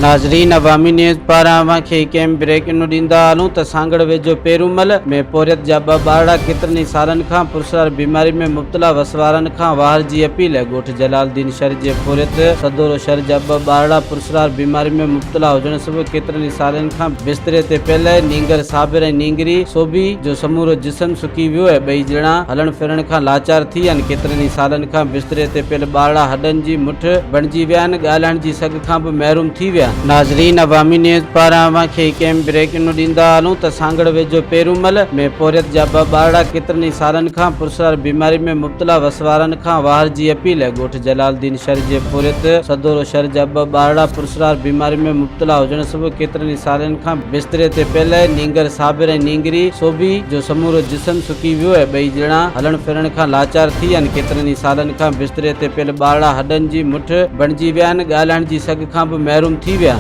ناظرين عوامي نيوز پاران اوهان کي هڪ اهم بريڪنگ ڏيندا هلون ته سانگهڙ ويجهو پيرومل ۾ پورهيت جا ٻه ٻارڙا ڪيترن ئي سالن کان پرسرار بيماري ۾ مبتلا وسوارن کان واهر جي اپيل ڳوٺ جلال الدين شھر جي پورهيت سدورو شھر جا ٻه ٻارڙا پرسرار بيماري ۾ مبتلا هجڻ سبب ڪيترن ئي سالن کان بستري تي پيل نينگر صابر ۽ نينگري صوبي جو سمورو جسم سڪي ويو ۽ ٻئي ڄڻا هلڻ ڦرڻ کان لاچار ٿي ويا آهن ڪيترن ئي سالن کان بستري تي پيل ٻارڙا هڏن جي مٺ بڻجي ويا آهن ڳالهائڻ جي سگهه کان به محروم ٿي ويا. ناظرين عوامي نيوز پاران اوهان کي هڪ اهم بريڪنگ ڏيندا هلون ته سانگهڙ ويجهو پيرومل ۾ پورهيت جا ٻه ٻارڙا ڪيترن ئي سالن کان پرسرار بيماري ۾ مبتلا وسوارن کان واهر جي اپيل ڳوٺ جلال الدين شھر جي پورهيت سدورو شھر جا ٻه ٻارڙا پرسرار بيماري ۾ مبتلا هجڻ سبب ڪيترن ئي سالن کان بستري تي پيل نينگر صابر ۽ نينگري صوبي جو سمورو جسم سڪي ويو ۽ ٻئي ڄڻا هلڻ ڦرڻ کان لاچار ٿي ويا آهن ڪيترن ئي سالن کان بستري تي پيل ٻارڙا هڏن جي مٺ بڻجي ويا آهن، ڳالهائڻ جي سگهه کان به محروم ٿي ويا.